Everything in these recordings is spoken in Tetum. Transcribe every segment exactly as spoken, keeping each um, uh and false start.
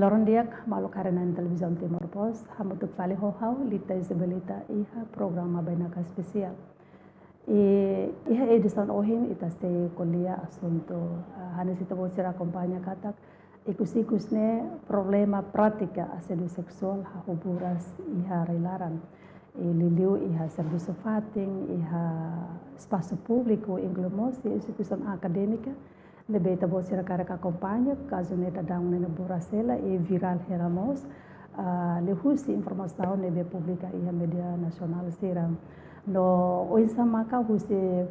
Loron di'ak, maluk haree-na'in Televizaun Timor Post, hamutuk fali ho ha'u, Lita Isabelita, iha programa Bainaka Espesiál. I iha edisaun ohin ita sei ko'alia asuntu, ah, hanesan ita-boot sira akompaña katak, ikus-ikus ne'e problema prátika asédiu seksuál hahú buras iha rai-laran. I liuliu iha servisu fatin, iha espasu públiku, inklui mós iha instituisaun akadémika, ne'ebé ita-boot sira karik akompaña kazu ne'e daudaun ne'e buras hela i virál hela mós, ah, liuhusi informasaun ne'ebé publika iha média nasionál sira. No oinsá maka husi,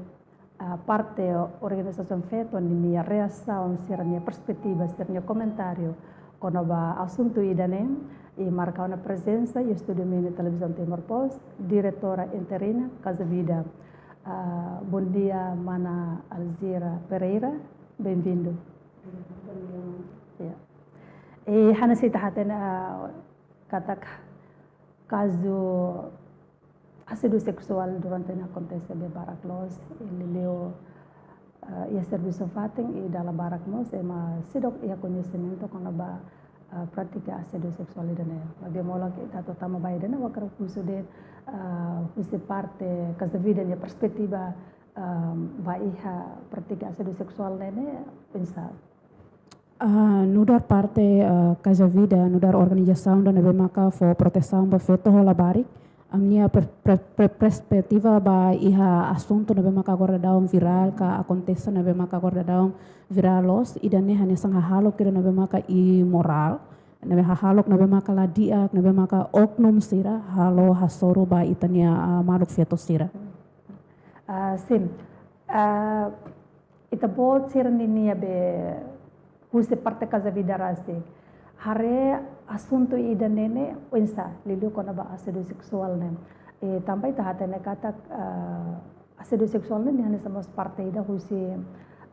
ah, parte organizasaun feto ninia reasaun, sira-nia perspetiva, sira-nia komentáriu kona-ba asuntu ida-ne'e, i marka ona prezensa iha estúdiu Mini Televizaun Timor Post, diretora interina Casa Vida. Ah, bondia, mana Alzira Pereira, bem-vinda. Bondia. Ya. I hanesan ita hatene, ah, katak kazu asédiu seksuál durante ne'e akontese be barak loos, i liuliu, ah, iha servisu fatin i dala barak mós ema seidauk iha koñesimentu kona-ba, ah, prátika asédiu seksuál ida-ne'e. Maibé molok ita atu tama ba ida-ne'e, ha'u hakarak husu de'it, ah, husi parte Casa Vida nia perspetiva, ah, ba iha prátika asédiu seksuál ne'e, ne'e oinsá? Ah, nu'udar parte, ah, Casa Vida, nu'udar organizasaun ida ne'ebé maka fó protesaun ba feto ho labarik, ami-nia per-, per-, per-, perspetiva ba iha asuntu ne'ebé maka agora daudaun virál ka akontese ne'ebé maka agora daudaun virál loos, ida-ne'e hanesan hahalok ida ne'ebé maka imorál, ne'ebé hahalok ne'ebé maka la di'ak, ne'ebé maka oknum sira halo hasoru ba ita-nia, ah, maluk feto sira. Ah, sin. Ah, ita-boot sira ninia be husi parte Casa Vida rasik haree asuntu ida-ne'e ne'e oinsá, liuliu kona-ba asédiu seksuál ne'e. I tanba ita hatene katak, ah, asédiu seksuál ne'e, ne'e hanesan mós parte ida husi,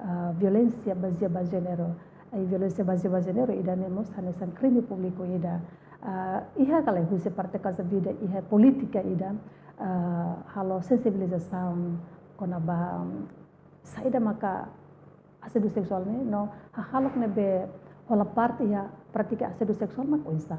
ah, violénsia bazeia ba jéneru. I violénsia bazeia ba jéneru ida-ne'e mós hanesan krime públiku ida. Ah, iha ka lae husi parte Casa Vida iha polítika ida, ah, halo sensibilizasaun kona-ba, saida maka asédiu seksuál ne'e, no hahalok ne'ebé hola parte iha prátika asédiu seksuál mak oinsá?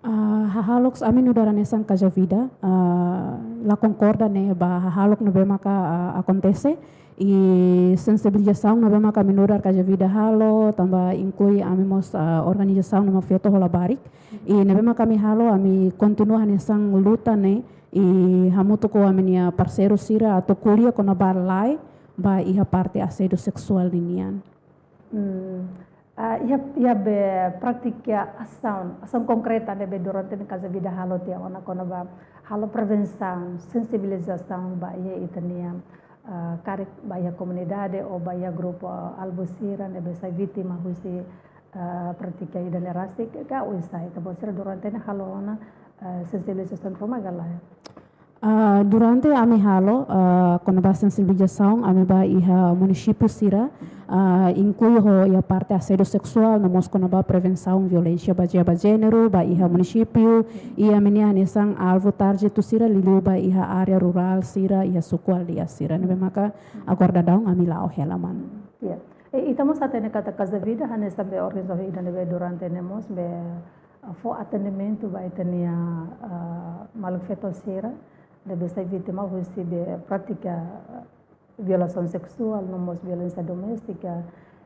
Ah, hahalok ami nu'udar hanesan Casa Vida, ah, la konkorda ne'e ba hahalok ne'ebé maka, ah, akontese. I sensibilizasaun ne'ebé maka ami nu'udar Casa Vida halo, tanba inklui ami mós, ah, organizasaun ne'ebé feto ho labarik. I ne'ebé maka ami halo, ami kontinua hanesan luta ne'e, i hamutuk ho ami-nia parseiru sira atu ko'alia kona-ba lae ba iha parte asédiu seksuál ninian. Hmm. Ah, iha, iha be prátika asaun, asaun konkreta ne'ebé durante ne'e Casa Vida halo tiha ona kona-ba halo prevensaun, sensibilizasaun ba iha ita-nia, ah, karik ba iha komunidade ou ba iha grupu, ah, alvu sira ne'ebé sai vítima husi, ah, prátika ida-ne'e rasik, ka oinsá ita-boot sira durante ne'e halo ona, ah, sensibilizasaun ruma ka lae? Ah, durante ami halo, ah, kona-ba sensibilizasaun, ami bá iha munisípiu sira, ah, inklui ho iha parte asédiu seksuál, no mós kona-ba prevensaun violénsia bazeia ba jéneru, bá iha munisípiu, i ami-nia hanesan alvu tarjetu sira liuliu bá iha área rurál sira, iha suku aldeia sira. Ne'ebé maka agora daudaun ami la'o hela, mana. Ya. I, ita mós hatene katak Casa Vida hanesan be organizasaun ida ne'ebé durante ne'e mós be, ah, fó atendimentu ba ita-nia, ah, maluk feto sira ne'ebé sai vítima husi be prátika, ah, violasaun seksuál, no mós violénsia doméstika.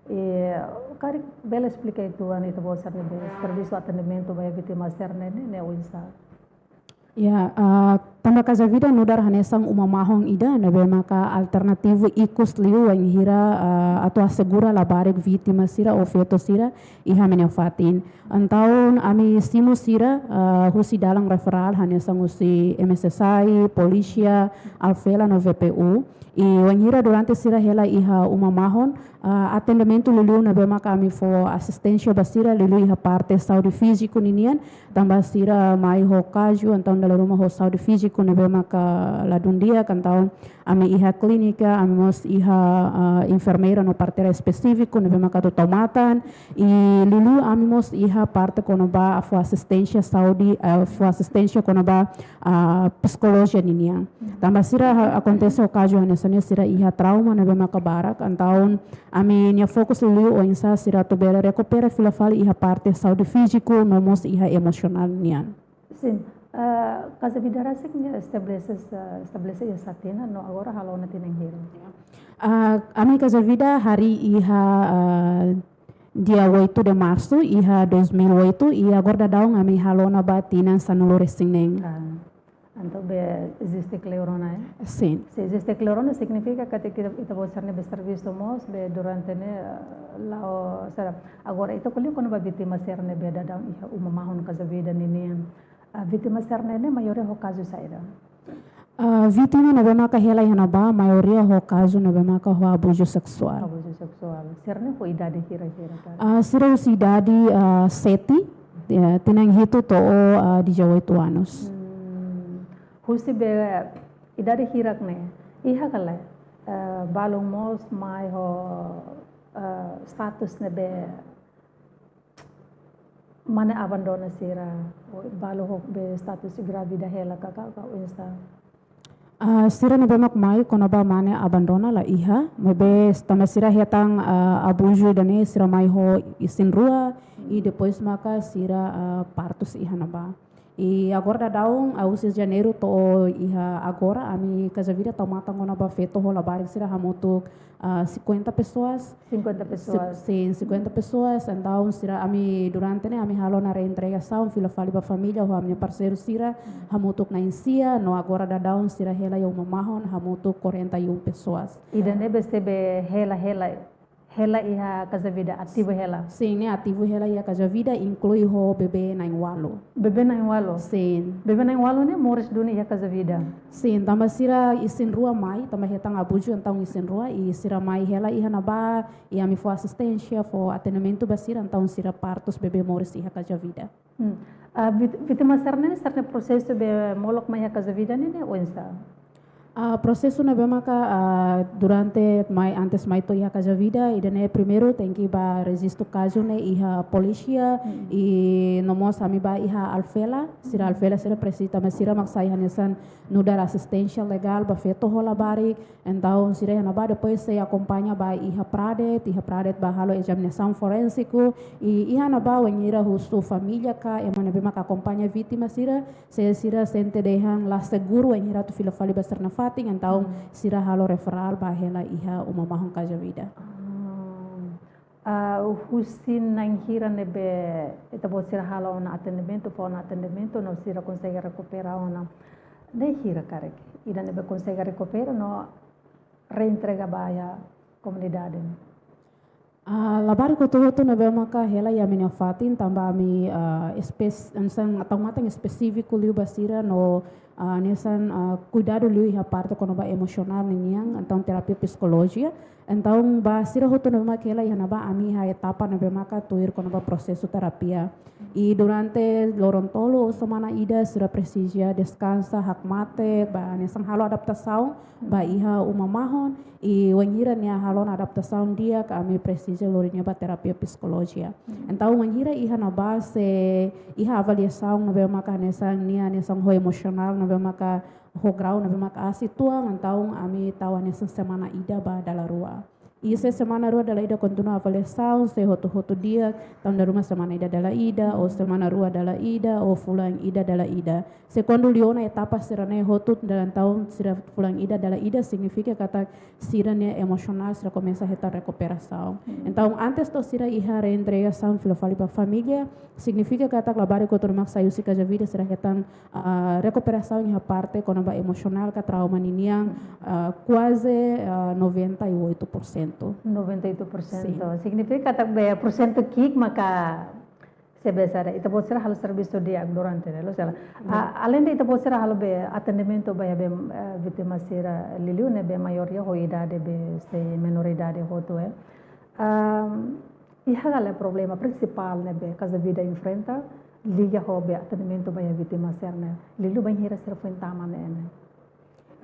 I karik bele esplika uitoan ita-boot sira-nia be servisu atendimentu ba vítima sira-ne'e ne'e, ne'e oinsá? Ya, ah, tanba Casa Vida nu'udar hanesan uma mahon ida ne'ebé maka alternativu ikus liu wainhira, ah, atu asegura labarik vítima sira ou feto sira iha ami-nia fatin. Entaun ami simu sira, ah, husi dalan referál hanesan husi M S S I, polísia, Alvela no V P U. I wainhira durante sira hela iha uma mahon, ah, atendimentu liuliu ne'ebé maka ami fó asisténsia ba sira liuliu iha parte saúde fíziku ninian, tanba sira mai ho kaju, entaun dala ruma ho saúde fíziku ne'ebé maka ladún di'ak, entaun Ami iha klínika, ami mós iha, ah, enfermeira no parteira espesífiku ne'ebé maka atu tau matan, i liuliu ami mós iha parte kona-ba fó asisténsia saúde, ah, fó asisténsia kona-ba, ah, psikolojia ninian. Tanba sira ha-, akontese ho kazu hanesan ne'e, sira iha trauma ne'ebé maka barak, entaun ami-nia fokus liuliu oinsá sira atu bele rekupera fila fali iha parte saúde fíziku no mós iha emosionál nian. Sin, eh, Casa Vida rasik nia estabelese, eh, estabelese iha Satina, no agora halo ona tinan hira? Ah, ami Casa Vida harii iha, ah, dia oito de março, iha dois mil e oito, i agora daudaun ami halo ona ba tinan sanulu-resin-neen. Ah, entaun be eziste kleur ona, eh? Sin. Se eziste kleur ona, signifika katak ita, ita-boot sira ne'ebé servisu mós, be durante ne'e, eh, la'o, sira, agora ita ko'alia kona-ba vítima sira ne'ebé daudaun iha uma mahon Casa Vida ninian. Ah, vítima sira-ne'e ne'e maioria ho kazu saida? Ah, vítima ne'ebé maka hela iha ne'ebá, maioria ho kazu ne'ebé maka ho abuzu seksuál. Abuzu seksuál. Sira-ne'e ho idade hira-hira ka? Ah, sira husi idade, ah, sete, ya, tinan hitu to'o, ah, dezoito anos. Hmm. Husi be idade hirak ne'e, iha ka lae, eh, balun mós mai ho, eh, status ne'ebé mane abandona sira, o balu ho be status grávida hela ka, ka, ka oinsá? Ah, sira ne'ebé mak mai kona-ba mane abandona la iha, maibé tanba sira hetan, ah, abuzu ida-ne'e sira mai ho isin-rua, i depois maka sira, ah, partus iha ne'ebá. I agora daudaun, ah, husi Janeiru to'o iha agora, ami Casa Vida tau matan kona-ba feto ho labarik sira hamutuk, ah, cinquenta pessoas. Cinquenta pessoas. Sin, cinquenta pessoas. Entaun, sira ami durante ne'e, ami halo ona reentregasaun, fila fali ba família, ho ami-nia parseiru sira, hamutuk na'in-sia, no agora daudaun sira hela iha uma mahon, hamutuk quarenta e um pessoas. Ida-ne'e be sira be hela, hela, hela iha Casa Vida, ativu hela? Sin, ne'e ativu hela iha Casa Vida, inklui ho bebé na'in-ualu. Bebé na'in-ualu? Sin. Bebé na'in-ualu ne'e moris duni iha Casa Vida? Sin, tanba sira isin-rua mai, tanba hetan abuzu entaun isin-rua, i sira mai hela iha ne'ebá, i ami fó asisténsia, fó atendimentu ba sira, entaun sira partus bebé moris iha Casa Vida. Hmm. Ah, vít-, vítima sira-ne'e, sira-nia prosesu be molok mai iha Casa Vida ne'e, ne'e oinsá? Ah, prosesu ne'ebé maka, ah, durante mai, antes mai to'o iha Casa Vida, ida-ne'e primeiru tenke ba rejistu kazu ne'e iha polísia, hmm, i no mós ami ba iha Alfela, sira, hmm, Alfela sira presiza, mas sira mak sai hanesan nu'udar asisténsia legál ba feto ho labarik, entaun sira iha ne'ebá depois sei akompaña ba iha Pradet, iha Pradet ba halo ezaminasaun forénsiku, i iha ne'ebá wainhira husu família ka ema ne'ebé maka akompaña vítima sira, se sira sente dehan la seguru wainhira atu fila fali ba sira-nia fatin, entaun, hmm, sira halo referál ba hela iha uma mahon Casa Vida. Ah. Ah, husi na'in hira ne'ebé ita-boot sira halo ona atendimentu, fó ona atendimentu, no sira konsege rekupera ona? Na'in hira karik ida ne'ebé konsege rekupera no reentrega ba iha komunidade? Ah, labarik hotu-hotu ne'ebé maka hela iha ami-nia fatin, tanba ami, ah, espes-, hanesan tau matan espesífiku liu ba sira no, ah, hanesan, ah, kuidadu liu iha parte kona-ba emosionál ninian, entaun terapia psikolojia. Entaun, ba sira hotu ne'ebé maka hela iha ne'ebá, ami iha etapa ne'ebé maka tuir kona-ba prosesu terapia. I durante loron tolu ou semana ida, sira presiza deskansa, hakmatek, ba hanesan halo adaptasaun ba iha uma mahon, i wainhira nia halo ona adaptasaun di'ak, ami presiza lori nia ba terapia psikolojia. Hmm. Entaun, wainhira iha ne'ebá sei iha avaliasaun ne'ebé maka hanesan nia hanesan ho emosionál ne'ebé maka ho grau ne'ebé maka aat uitoan, entaun ami tau hanesan semana ida ba dala rua. I se semana rua dala ida kontinua avaliasaun, se hotu-hotu di'ak, entaun dala ruma semana ida dala ida, ou semana rua dala ida, ou fulan ida dala ida. Se kuandu liu ona etapa sira-ne'e hotu, entaun sira fulan ida dala ida, signifika katak sira-nia emosionál sira komesa hetan rekuperasaun. Hmm. Entaun, antes to'o sira iha reentregasaun fila fali ba família, signifika katak labarik hotu ne'ebé maka sai husi Casa Vida sira hetan, ah, rekuperasaun iha parte kona-ba emosionál ka trauma ninian, ah, kuaze, ah, noventa e oito por cento. Noventa e oito por cento. Sin. Signifika katak be porsentu ki'ik maka sei be sira, ita-boot sira halo servisu di'ak durante ne'e, loos ka lae? Betul. Ah, aleinde ita-boot sira halo be atendimentu ba iha be, eh, vítima sira liuliu ne'ebé maioria ho idade be sei menoridade hotu, eh. Ahm, iha ka lae problema prinsipál ne'ebé Casa Vida enfrenta liga ho be atendimentu ba iha vítima sira-ne'e, liuliu bainhira sira foin tama ne'e, ne'e?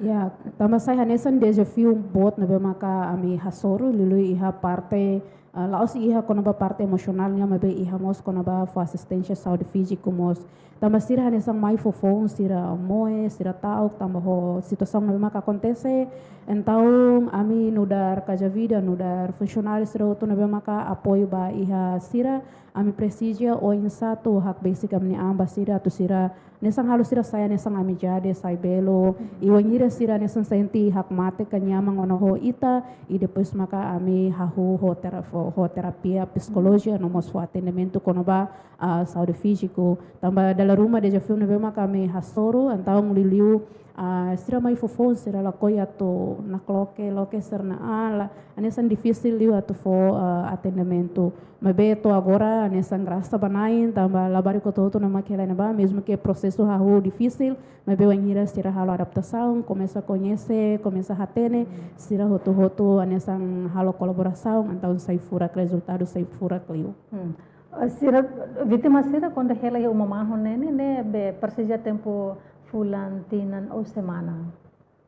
Ya, tanba sai hanesan dezafiu boot ne'ebé maka ami hasoru, liuliu iha parte, ah, la'ós iha kona-ba parte emosionál nian, maibé iha mós kona-ba fó asisténsia saúde fíziku mós. Tanba sira hanesan mai foufoun, sira moe, sira ta'uk, tanba ho situasaun ne'ebé maka akontese. Entaun, ami nu'udar Casa Vida, nu'udar funsionáriu sira hotu ne'ebé maka apoiu ba iha sira, ami presiza oinsá atu hakbesik ami-nia an ba sira, atu sira hanesan halo sira sai hanesan amizade, sai belo. I wainhira sira hanesan sente hakmatek ka nyaman ona ho ita, i depois maka ami hahú ho tera-, ho, ho terapia psikolojia, no mós fó atendimentu kona-ba, ah, saúde fíziku. Tanba dala ruma dezafiu ne'ebé maka ami hasoru, entaun liuliu, ah, sira mai foufoun, sira lakohi atu nakloke, loke sira-nia an, la, hanesan difisil liu atu fó, ah, atendimentu. Maibé to'o agora hanesan grasa ba Na'i, tanba labarik hotu-hotu ne'ebé maka hela iha ne'ebá, mezmu ke prosesu hahú difisil, maibé wainhira sira halo adaptasaun, komesa koñese, komesa hatene, sira hotu-hotu hanesan halo kolaborasaun, entaun sai furak, rezultadu sai furak liu. Hmm. Eh, sira, vítima sira kuandu hela iha uma mahon ne'e, ne'ebé presiza tempu fulan, tinan ou semana?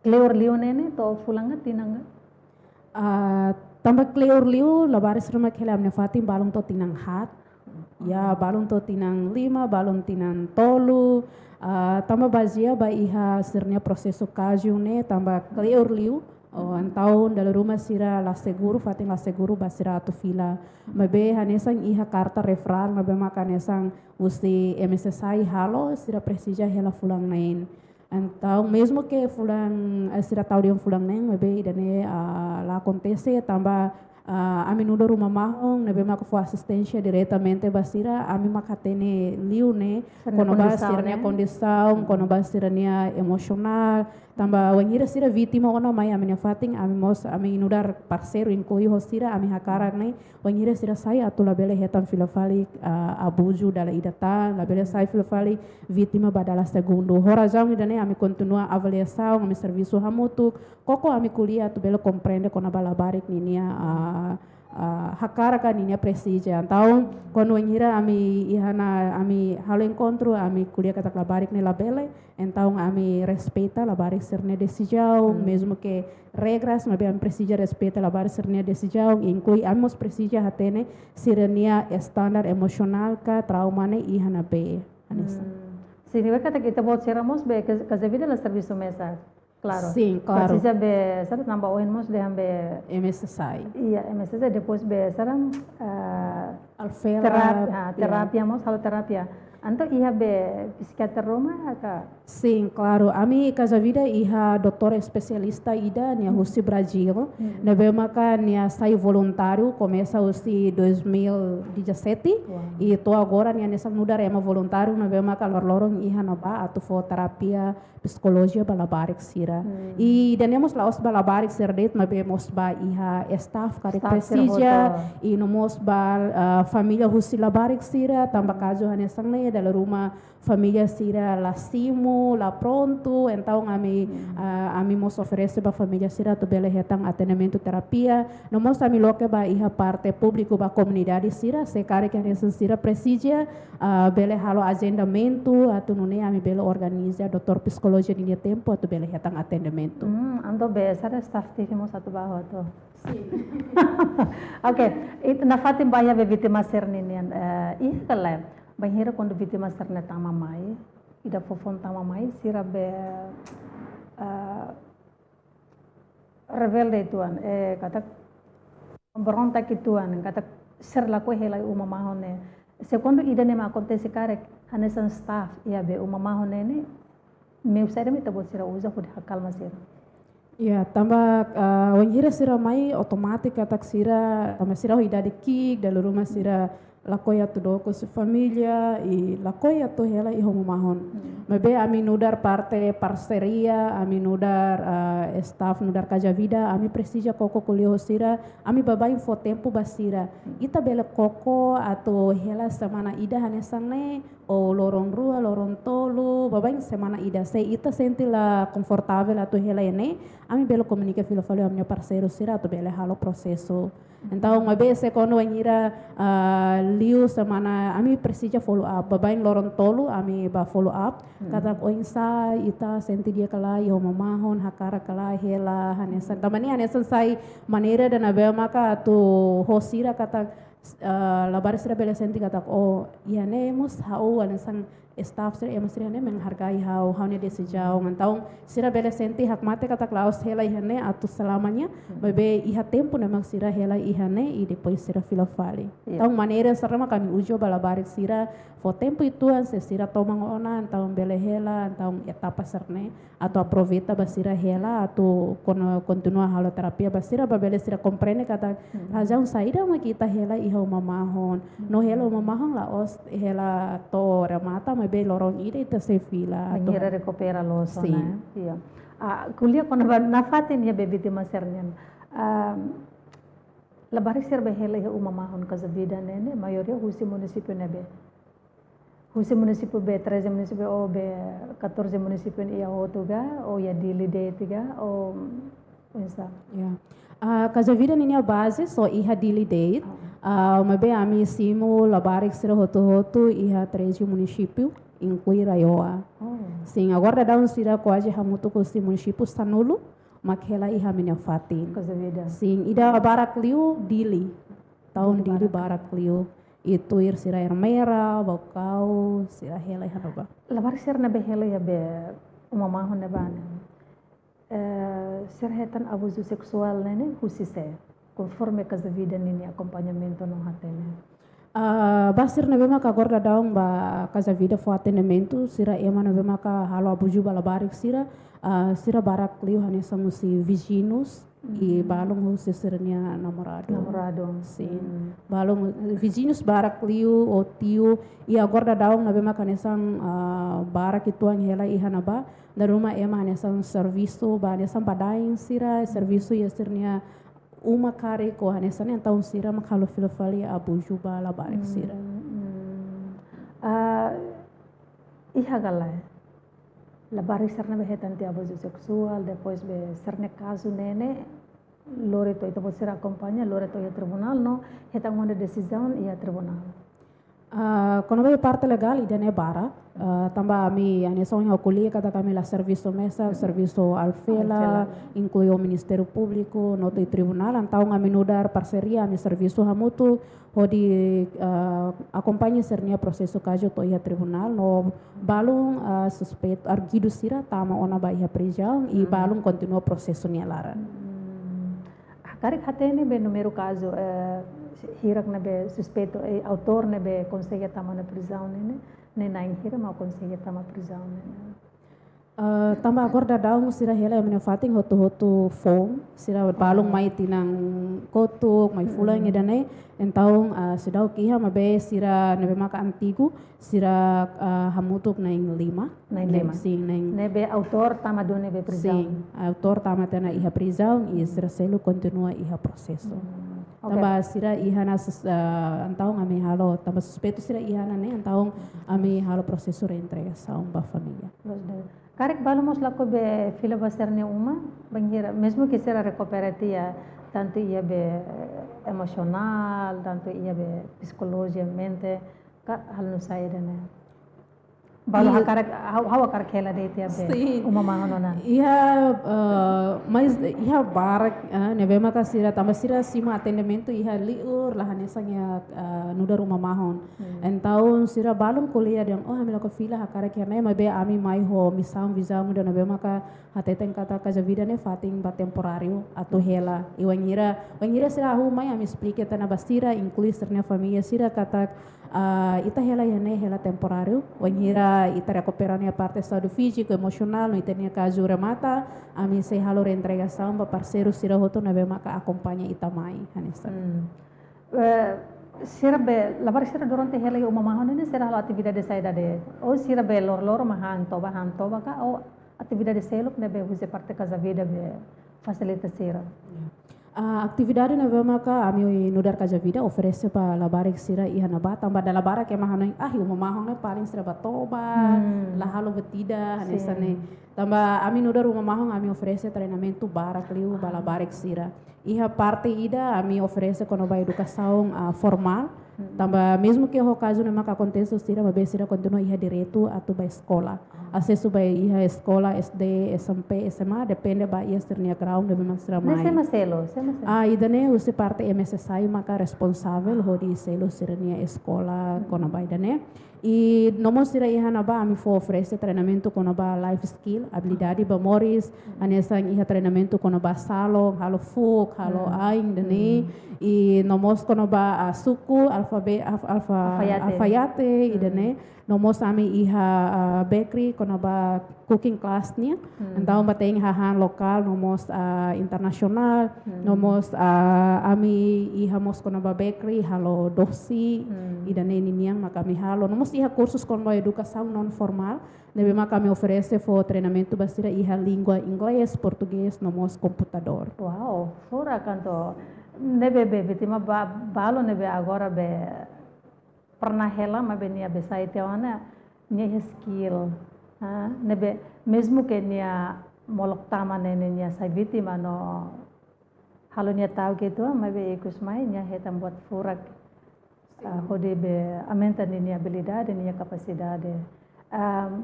Kleur liu ne'e, ne'e to'o fulan ka tinan ka? Ah, tanba kleur liu, labarik sira maka hela iha ami-nia fatin balun to'o tinan haat. Ya, balun to'o tinan lima, balun tinan tolu. Ah, tanba bazeia ba iha sira-nia prosesu kazu ne'e, tanba kleur liu. Oh, entaun dala ruma sira la seguru, fatin la seguru ba sira atu fila. Maibé hanesan iha karta referral, maibé maka hanesan husi M S S I halo, sira presiza hela fulan neen. Entaun, mezmu ke fulan, eh, sira tau dehan fulan neen, maibé ida-ne'e, ah, la akontese, tanba, ah, ami nu'udar uma mahon ne'ebé maka fó asisténsia diretamente ba sira, ami maka hatene liu ne'e, sira-nia kona-ba kondisaun, sira-nia ne'e, kondisaun, kona-ba sira-nia emosionál, tanba wainhira sira vítima ona mai ami-nia fatin, ami mós, ami nu'udar parseiru inklui ho sira, ami hakarak ne'e, wainhira sira sai atu labele hetan fila fali, ah, abuzu dala ida tan, labele sai fila fali vítima ba dala segundu. Ho razaun ida-ne'e ami kontinua avaliasaun, ami servisu hamutuk, koko ami ko'alia atu bele komprende kona-ba labarik ninia, ah, ah, hakarak ka ninia presiza. Entaun, kuandu wainhira ami iha ona, ami halo enkontru, ami ko'alia katak labarik ne'e labele, entaun ami respeita labarik sira-nia desizaun, mezmu ke regras, maibé ami presiza respeita labarik sira-nia desizaun, inklui ami mós presiza hatene sira-nia estandar emosionál ka trauma ne'e iha ne'ebé, hanesan. Hmm. Signifika katak ita-boot sira mós be Ka-, Casa Vida la servisu mesak? Klaru. Sin, klaru. Presiza be, saida, tanba ohin mós dehan be M S S I. Iya, M S S I, depois be saida, ah, Alfela, terap-, ah, ya, terapia mós, halo terapia. Entaun iha be psikiater ruma ka? Sin, klaru. Ami Casa Vida iha doutór espesialista ida, nia husi Brazil. Hmm. Ne'ebé maka nia sai voluntáriu, komesa husi dois mil e dezassete. Wow. I to'o agora nia hanesan nu'udar ema voluntáriu, ne'ebé maka loroloron iha ne'ebá atu fó terapia psikolojia ba labarik sira. Hmm. I ida-ne'e mós la'ós ba labarik sira de'it, maibé mós ba iha staff karik, staff sira presiza, hotu. I no mós ba, ah, família husi labarik sira, tanba kazu hanesan ne'e, dala ruma família sira la simu, la prontu, entaun ami, hmm, ah, ami mós oferese ba família sira atu bele hetan atendimentu terapia, no mós ami loke ba iha parte públiku ba komunidade sira, se karik hanesan sira presiza, ah, bele halo agendamentu, atu nune'e ami bele organiza doutór psikolojia ninia tempu, atu bele hetan atendimentu. Hmm, entaun be saida, staff T V mós atu ba hotu. Sin. Oke, ita nafatin ba iha be vítima sira-nian, eh, iha ka lae, bainhira kuandu vítima sira-ne'e tama mai, ida foufoun tama mai, sira be, eh, rebelde uitoan, eh, katak berontak uitoan, katak sira lakohi hela iha uma mahon ne'e. Se kuandu ida-ne'e mak akontese karik, hanesan staff iha be uma mahon ne'e, ne'e meiu saida mak ita-boot sira uza hodi hakalma sira? Ya, tanba, ah, wainhira sira mai, otomátiku katak sira, tanba sira ho idade ki'ik, dala ruma sira lakohi atu dook husi família, i lakohi atu hela iha uma mahon. Hmm. Maibé ami nu'udar parte parseria, ami nu'udar, ah, staff nu'udar Casa Vida, ami presiza koko ko'alia ho sira, ami baibain fó tempu ba sira. Hmm. Ita bele koko atu hela semana ida hanesan ne'e, ou loron rua, loron tolu, baibain semana ida. Se ita sente la konfortavel atu hela iha ne'e, ami bele komunika fila fali ho ami-nia parseiru sira atu bele halo prosesu. Entaun, maibé se kuandu wainhira, ah, Liu semana ami presiza follow up, baibain loron tolu ami bá follow up. Katak oinsá ita sente di'ak ka lae iha uma mahon, hakarak ka lae hela, hanesan. Tanba ne'e hanesan sai maneira ida ne'ebé maka atu ho sira katak, eh, labarik sira bele sente katak, oh, iha ne'e mós ha'u hanesan staff sira, ema sira ne'e menghargai ha'u, ha'u-nia desizaun. Entaun sira bele sente hakmatek katak la'ós hela iha ne'e atu selamanya, maibé iha tempu ne'ebé mak sira hela iha ne'e i depois sira fila fali. Entaun maneira sira-ne'e mak ami uza ba labarik sira, fó tempu uitoan se sira toman ona, entaun bele hela, entaun etapa sira-ne'e atu aproveita ba sira hela, atu kon-, kontinua halo terapia ba sira, ba bele sira komprende katak razaun saida mak ita hela iha uma mahon. No hela uma mahon la'ós hela to'o remata, maibé loron ida ita sei fila atu bainhira rekupera loos ona. Sin. Iya. Ah, ko'alia kona-ba nafatin iha be vítima sira-nian. Ah, labarik sira be hela iha uma mahon Casa Vida ne'e, maioria husi munisípiu ne'ebé? Husi munisípiu be, treze munisípiu ou be, catorze munisípiu iha hotu ka, ou iha Dili de'it ka, ou oinsá? Ya. Ah, Casa Vida ninia baze só iha Dili de'it. Ah, maibé ami simu labarik sira hotu-hotu iha treze munisípiu, inklui RAEOA. Oh. Sin, agora daudaun sira kuaze hamutuk husi munisípiu sanulu mak hela iha ami-nia fatin. Casa Vida. Sin, ida barak liu Dili. Entaun Dili barak liu. I tuir sira Ermera, Baucau, sira hela iha ne'ebá. Labarik sira ne'ebé hela iha be uma mahon ne'ebá ne'e, eh, sira hetan abuzu seksuál ne'e ne'e husi sé, konforme Casa Vida ninia akompañamentu no hatene? Ah, ba sira ne'ebé maka agora daudaun ba Casa Vida fó atendimentu, sira ema ne'ebé maka halo abuzu ba labarik sira, ah, sira barak liu hanesan husi viziñus, i balun husi sira-nia namoradu. Namoradu. Sin. Hmm. Balun, viziñus barak liu, ou tiu, i agora daudaun ne'ebé maka hanesan, ah, barak uitoan hela iha ne'ebá, dala ruma ema hanesan servisu, ba hanesan badaen sira, servisu iha sira-nia uma karik ou hanesan ne'e, entaun sira mak halo fila fali abuzu ba labarik sira. Hmm, hmm. Ah, iha ka lae labarik sira ne'ebé hetan tiha abuzu seksuál, depois be sira-nia kazu ne'e ne'e lori to'o, ita-boot sira akompaña, lori to'o iha tribunál no hetan ona desizaun iha tribunál? Ah, kona-ba parte legál ida-ne'e barak, ah, tanba ami hanesan ohin ha'u ko'alia katak ami la servisu mesak, servisu alfela, alfela, inklui ho Ministériu Públiku, no to'o iha tribunál, entaun ami nu'udar parseria, ami servisu hamutuk, hodi, ah, akompaña sira-nia prosesu kazu to'o iha tribunál, no balun, ah, suspeitu arguidu sira tama ona ba iha prizaun, i balun kontinua prosesu nia laran. Hmm. Hakarak hatene be númeru kazu, eh, hirak ne'ebé suspeitu, eh, autór ne'ebé konsege tama ona prizaun ne'e ne'e, ne'e na'in hira mak konsege tama prizaun ne'e ne'e? Eh, tanba agora daudaun sira hela iha ami-nia fatin hotu-hotu foun, sira balun mai tinan kotuk, mai fulan ida-ne'e. Entaun, ah, seidauk iha, maibé sira ne'ebé maka antigu, sira, ah, hamutuk na'in lima. Na'in lima. Sin, na'in. Ne'ebé autór tama duni be prizaun. Sin, autór tama tiha ona iha prizaun, i sira seluk kontinua iha prosesu. Hmm, oke. Tanba sira iha ona ses-, ah, entaun ami halo, tanba suspeitu sira iha ona ne'e, entaun ami halo prosesu reintegrasaun ba família. Loos duni. Karik balu mós lakohi be fila ba sira-nia uma, bainhira, mezmu ke sira rekupera tiha, tantu iha be, eh, emosionál, tantu iha be psikolojikamente, ka halo nu'usá ida-ne'e? Balu hakarak, ha'u, ha'u hakarak hela de'it tiha be uma mahon ona. Iha, eh, mas iha barak, eh, ne'ebé maka sira tanba sira simu atendimentu iha liur, la hanesan iha, eh, nu'udar uma mahon. Hmm. Entaun sira balun ko'alia dehan, oh, ami lakohi fila hakarak iha ne'e, maibé ami mai ho misaun, vizaun ida ne'ebé maka hateten katak Casa Vida ne'e fatin ba temporáriu atu hela. I wainhira, wainhira sira hahú mai ami esplika tiha ona ba sira, inklui sira-nia família sira katak, ah, ita hela iha ne'e hela temporáriu. Wainhira ita rekupera nia parte saúde fíziku, emosionál, no ita-nia kazu remata, ami sei halo reintegrasaun ba parseiru sira hotu ne'ebé maka akompaña ita mai, hanesan. Hmm. Eh, sira be, labarik sira durante hela iha uma mahon ne'e ne'e sira halo atividade saida de'it? Ou sira be loroloron mak han toba, han toba ka, ou atividade seluk ne'ebé husi parte Casa Vida be fasilita sira? Ya. Ah, atividade ne'ebé maka ami nu'udar Casa Vida oferese ba labarik sira iha ne'ebá, tanba dala barak ema hanoin, ah, uma mahon ne'e paling sira bá toba, la halo buat ida, hanesan ne'e. Tanba ami nu'udar uma mahon ami oferese treinamentu barak liu ba labarik sira. Iha parte ida ami oferese kona-ba edukasaun, ah, formál, Tanba mezmu ke ho kazu ne'e maka akontese sira, maibé sira kontinua iha direitu atu ba eskola. Asesu ba iha eskola S D, S M P, S M A, depende ba iha sira-nia grau ne'ebé mak sira mai. Ne'e sé mak selu, sé mak selu? Ah, ida-ne'e husi parte M S S I maka responsavel hodi selu sira-nia eskola kona-ba ida-ne'e. I no mós sira iha ne'ebá ami fó oferese treinamentu kona-ba life skill, abilidade ba moris, hanesan iha treinamentu kona-ba salon, halo fuuk, halo ain, ida-ne'e. I no mós kona-ba, ah, suku, alfabe-, alfa-, alfa-, alfaiate, ida-ne'e. No mós ami iha, ah, bakery, kona-ba cooking class nian. Entaun, ba tein hahán lokál, no mós, ah, internasionál, no mós, ah, ami iha mós kona-ba bakery, halo dosi, ida-ne'e ninian maka ami halo. No mós iha kursus kona-ba edukasaun non formál, ne'ebé maka ami oferese fó treinamentu ba sira iha língua inglés, portugés, no mós komputadór. Wow, furak entaun. Ne'ebé be vítima ba-, balu ne'ebé agora be pernah hela maibé nia be sai tiha ona, nia iha skill. Ah, ne'ebé mezmu ke nia molok tama ne'e, ne'e nia sai vítima no halo nia ta'uk uitoan, maibé ikus mai nia hetan buat furak. Ah, hodi be aumenta ninia abilidade, ninia kapasidade. Ah,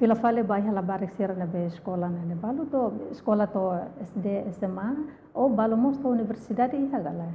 fila fali ba iha labarik sira ne'ebé eskola ne'e, ne'e balu to'o eskola to'o S D, S M A, ou balu mós to'o universidade iha ka lae?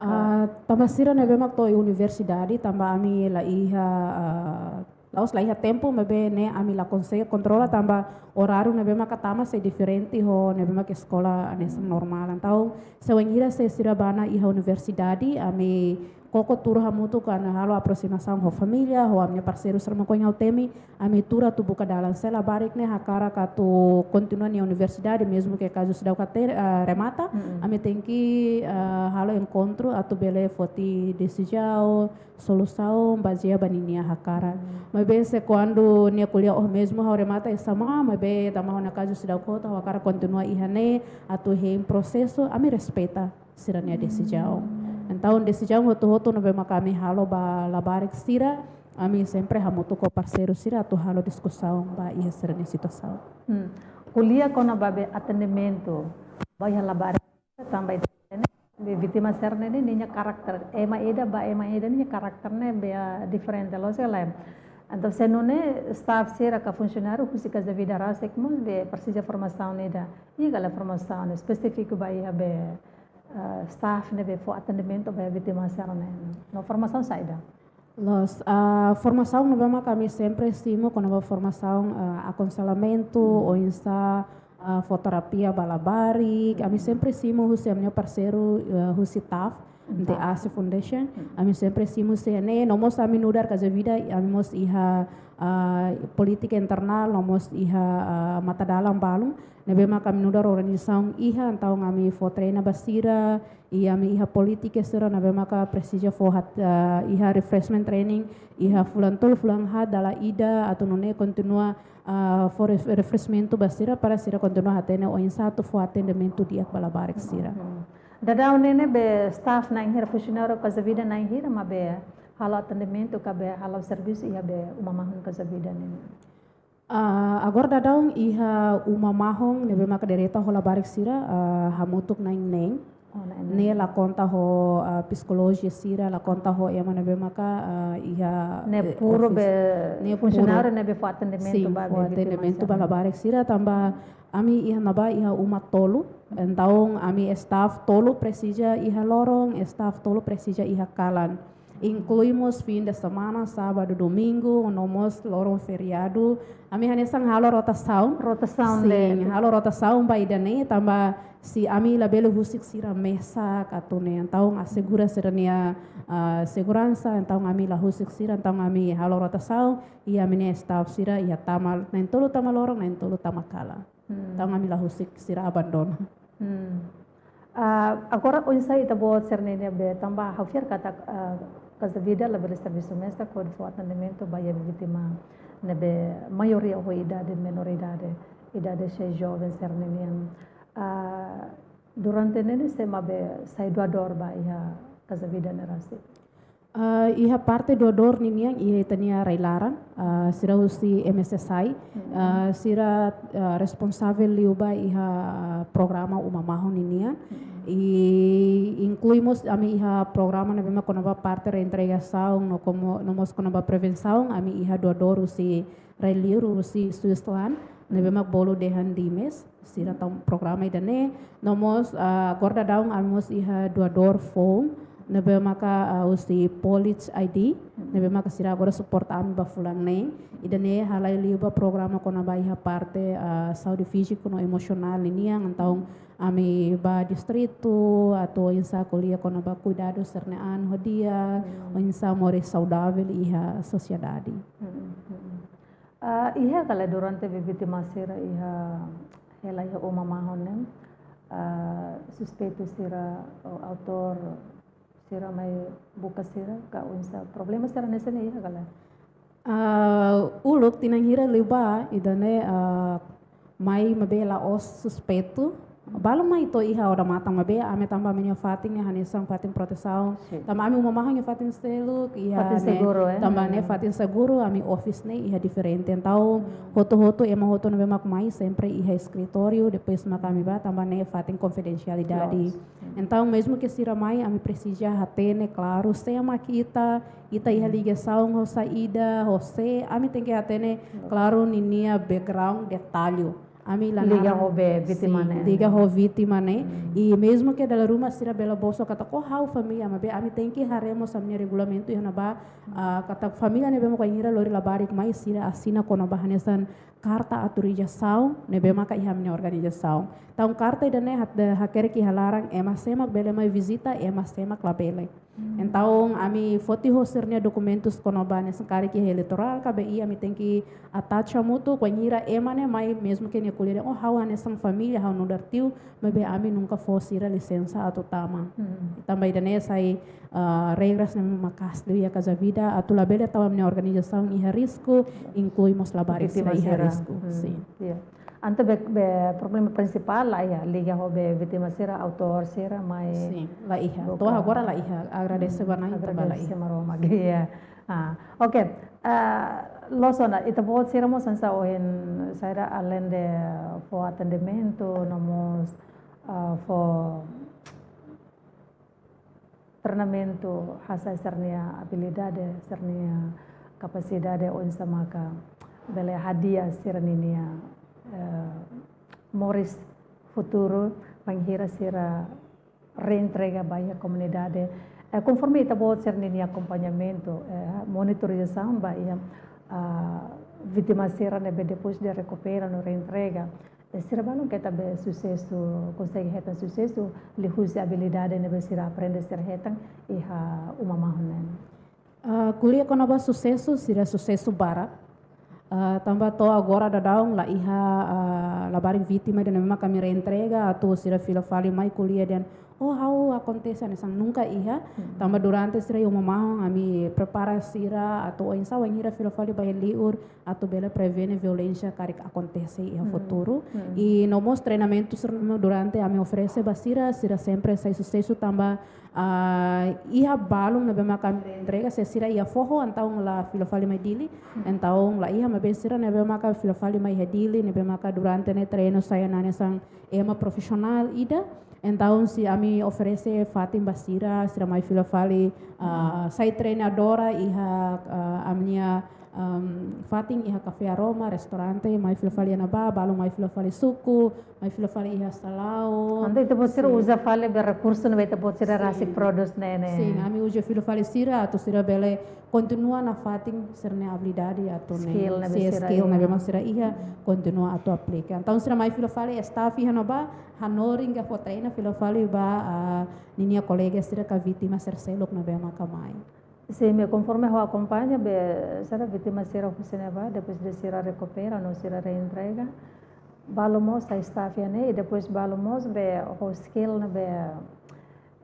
Ah, tanba sira ne'ebé mak to'o universidade, tanba ami la iha, ah, la'ós la iha tempu, maibé ne'e ami la konsege kontrola tanba oráriu ne'ebé maka tama sei diferente ho ne'ebé mak eskola hanesan normál. Entaun, se wainhira se sira bá ona iha universidade, ami koko tuur hamutuk ka halo aprosimasaun ho família, ho ami-nia parseiru sira mak ohin ha'u temi, ami tuur atu buka dalan se labarik ne'e hakarak atu kontinua nia universidade, mezmu ke kazu seidauk atu, eh, remata, ami tenke, eh, halo enkontru atu bele foti desizaun, solusaun bazeia ba ninia hakarak. Maibé se kuandu nia ko'alia, oh, mezmu ha'u remata S M A, maibé tanba ha'u-nia kazu seidauk hotu, ha'u hakarak kontinua iha ne'e atu hein prosesu, ami respeita sira-nia desizaun. Entaun, desizaun hotu-hotu ne'ebé maka ami halo ba labarik sira, ami sempre hamutuk ho parseiru sira atu halo diskusaun ba iha sira-nia situasaun. Hmm. Ko'alia kona-ba be atendimentu ba iha labarik, tanba ita hatene be vítima sira-ne'e ninia karakter, ema ida ba ema ida ninia karakter ne'e be, ah, diferente, loos ka lae? Entaun, se nune'e staff sira ka funsionáriu husi Casa Vida rasik mós be presiza formasaun ida. Iha ka lae formasaun espesífiku ba iha be, eh, staff ne'ebé fó atendimentu ba vítima sira-ne'e? No formasaun saida? Loos, ah, formasaun ne'ebé maka ami sempre simu kona-ba formasaun, ah, akonselamentu, oinsá, ah, fó terapia ba labarik. Ami sempre simu husi ami-nia parseiru, eh, husi TAF, The Asi Foundation. Ami sempre simu husi ne'e, no mós ami nu'udar Casa Vida, ami mós iha, ah, polítika internál, no mós iha, ah, matadalan balun ne'ebé maka ami nu'udar organizasaun iha, entaun ami fó treina ba sira, i ami iha polítika sira ne'ebé maka presiza fó hat-, ah, iha refreshment training iha fulan tolu, fulan haat dala ida, atu nune'e kontinua, ah, fó ref-, refreshmentu ba sira para sira kontinua hatene oinsá atu fó atendimentu di'ak ba labarik sira. Hmm. Daudaun ne'e ne'ebé staff na'in hira, funsionáriu Casa Vida na'in hira mak be halo atendimentu ka be halo servisu iha be uma mahon Casa Vida ne'e? Ah, agora daudaun iha uma mahon ne'ebé maka direta ho labarik sira, ah, hamutuk na'in neen. Oh, na'in neen. Ne'e la konta ho, ah, psikolójiu sira, la konta ho ema ne'ebé maka, ah, iha, ne'e eh, puru office. Be ne'e puru funsionáriu ne'ebé fó atendimentu, sin, ba fó be vítima atendimentu ba sira-ne'e. Labarik sira, tanba ami iha ne'ebá iha uma tolu. Entaun ami staff tolu presiza iha loron, staff tolu presiza iha kalan. Inklui mós fin de semana, sábadu, domingu, no mós loron feriadu. Ami hanesan halo rotasaun. Rotasaun. Sin, halo rotasaun ba ida-ne'e, tanba se ami labele husik sira mesak atu ne'e, entaun asegura sira-nia, ah, seguransa, entaun ami la husik sira, entaun ami halo rotasaun, i ami-nia staff sira iha tama, na'in tolu tama loron, na'in tolu tama kalan. Hmm. Entaun ami la husik sira abandona. Hmm. Ah, agora oinsá ita-boot sira-ne'e be, tanba ha'u fiar katak, ah, Casa Vida labele servisu mesak hodi fó atendimentu ba iha vítima ne'ebé maioria ho idade menoridade, idade sei joven sira-ne'e nian. Ah, durante ne'e ne'e sé mak be sai doadór ba iha Casa Vida ne'e rasik? Ah, iha parte doadór ninian, iha ita-nia rai-laran, ah, sira husi M S S I, ah, sira, ah, responsavel liu ba iha programa Uma Mahon ninian. I inklui mós ami iha programa ne'ebé mak kona-ba parte reintegrasaun no komo, no mós kona-ba prevensaun, ami iha doadór husi rai-liur husi Switzerland, ne'ebé mak bolu dehan Dimes, sira tau programa ida-ne'e, no mós, ah, agora daudaun ami mós iha doadór foun, ne'ebé maka, ah, husi Polish I D, ne'ebé maka sira agora suporta ami ba fulan neen, ida-ne'e halai liu ba programa kona-ba iha parte, ah, saúde fíziku no emosionál ninian, entaun ami ba distritu, atu oinsá ko'alia kona-ba kuidadu sira-nia an ho di'ak, oinsá moris saudavel iha sosiedade. Ah, iha ka lae durante be vítima sira iha hela iha Uma Mahon ne'e, ah, suspeitu sira, ou autór sira mai buka sira, ka oinsá, problema sira hanesan ne'e iha ka lae? Ah, uluk tinan hira liubá, ida-ne'e, ah, mai maibé la'ós suspeitu. Balun mai to'o iha odamatan maibé, ami tanba ami-nia fatin ne'e hanesan fatin protesaun. Sin. Tanba ami Uma Mahon nia fatin seluk, iha Fatin ne'e, seguru, eh? Tanba ne'e Hmm. fatin seguru, ami office ne'e iha diferente. Entaun, Hmm. hotu-hotu, ema hotu ne'ebé mak mai, sempre iha eskritóriu, depois mak ami bá, tanba ne'e fatin konfidensialidade. Loos. Hmm. Entaun, mezmu ke sira mai, ami presiza hatene klaru, sé mak ita, ita iha Hmm. ligasaun ho saida, ho sé, ami tenke hatene Hmm. klaru ninia background detallu. Ami la Liga naran ho be vítima Sin, ne'e. liga ho vítima ne'e. Hmm. I mezmu ke dala ruma sira bele bosok katak, "Oh, ha'u família," maibé ami tenke haree mós ami-nia regulamentu iha ne'ebá, ah, katak família ne'ebé mak bainhira lori labarik mai sira asina kona-ba hanesan karta autorizasaun ne'ebé maka iha ami-nia organizasaun. Entaun karta ida-ne'e hat-, hakerek iha laran ema sé mak bele mai vizita, ema sé mak labele. Hmm. Entaun, ami foti ho sira-nia dokumentus kona-ba hanesan karik iha eleitorál ka B I, ami tenke attach hamutuk, bainhira ema ne'e mai mezmu ke nia ko'alia dehan, "Oh, ha'u hanesan família, ha'u nu'udar tiu," maibé ami nunka fó sira lisensa atu tama. Hmm. Tanba ida-ne'e sai, ah, regras ne'ebé maka'as liu iha Casa Vida, atu labele tau ami-nia organizasaun iha risku, inklui mós labarik Vítima sira iha sira. risku. Hmm. Sin. Iya. Entaun be, be problema prinsipál la iha, liga ho be vítima sira, autór sira, mai Sin, la iha. buka To'o agora la iha. Agradese Hmm, ba Na'i, tanba la agradese iha. Maromak, iya. Ah, oke. Ah, loos ona, ita-boot sira mós hanesan ohin saida, alende fó atendimentu, no mós, ah, fó treinamentu, hasai sira-nia abilidade, sira-nia kapasidade, oinsá maka bele hadi'a sira-ninia, eh, moris futuru, bainhira sira reintegra ba iha komunidade. Eh, konforme ita-boot sira-ninia akompañamentu, eh, monitorizasaun ba iha, ah, vítima sira ne'ebé depois de rekupera no reintegra. Eh, sira balun keta be susesu, konsege hetan susesu, liuhusi abilidade ne'ebé sira aprende sira hetan iha Uma Mahon ne'e. Ah, ko'alia kona-ba susesu, sira susesu barak. Ah, tanba to'o agora daudaun la iha, ah, labarik vítima ida ne'ebé mak ami reintegra, atu sira fila fali mai ko'alia dehan, "Oh, ha'u akontese hanesan," nunka iha. Hmm. Tanba durante sira iha Uma Mahon, ami prepara sira, atu oinsá bainhira fila fali ba iha li'ur, atu bele prevene violénsia karik akontese iha Hmm. futuru. Hmm. I no mós treinamentu sira durante ami oferese ba sira, sira sempre sai susesu tanba, ah, iha balun ne'ebé maka ami reintegra, se sira iha foho, entaun la fila fali mai Dili, Hmm. entaun la iha, maibé sira ne'ebé maka fila fali mai iha Dili, ne'ebé maka durante ne'e treinu sai hanesan ema profisionál ida, entaun se ami oferese fatin ba sira, sira mai fila fali, ah, Hmm. sai treinadora iha, ah, ami-nia, um, fatin iha Café Aroma, restaurante, mai fila fali iha ne'ebá, balun mai fila fali suku, mai fila fali iha salaun. Entaun ita-boot sira Sin. uza fali be rekursu ne'ebé ita-boot sira Sin. rasik prodús ne'e, ne'e. Sin, ami uza fila fali sira, atu sira bele kontinua nafatin sira-nia abilidade atu ne'e. Skill ne'ebé Sin, sira skill iha. ne'ebé mak sira iha, Hmm. kontinua atu aplika. Entaun sira mai fila fali staff iha ne'ebá, hanorin ka fó treina fila fali ba, ah, ninia kolega sira ka vítima sira seluk ne'ebé maka mai. Sin, maibé konforme ha'u akompaña be sira vítima sira husi ne'ebá, depois de sira rekupera no sira reintegra, balu mós sai staff iha ne'e, i depois balu mós be ho skill ne'ebé,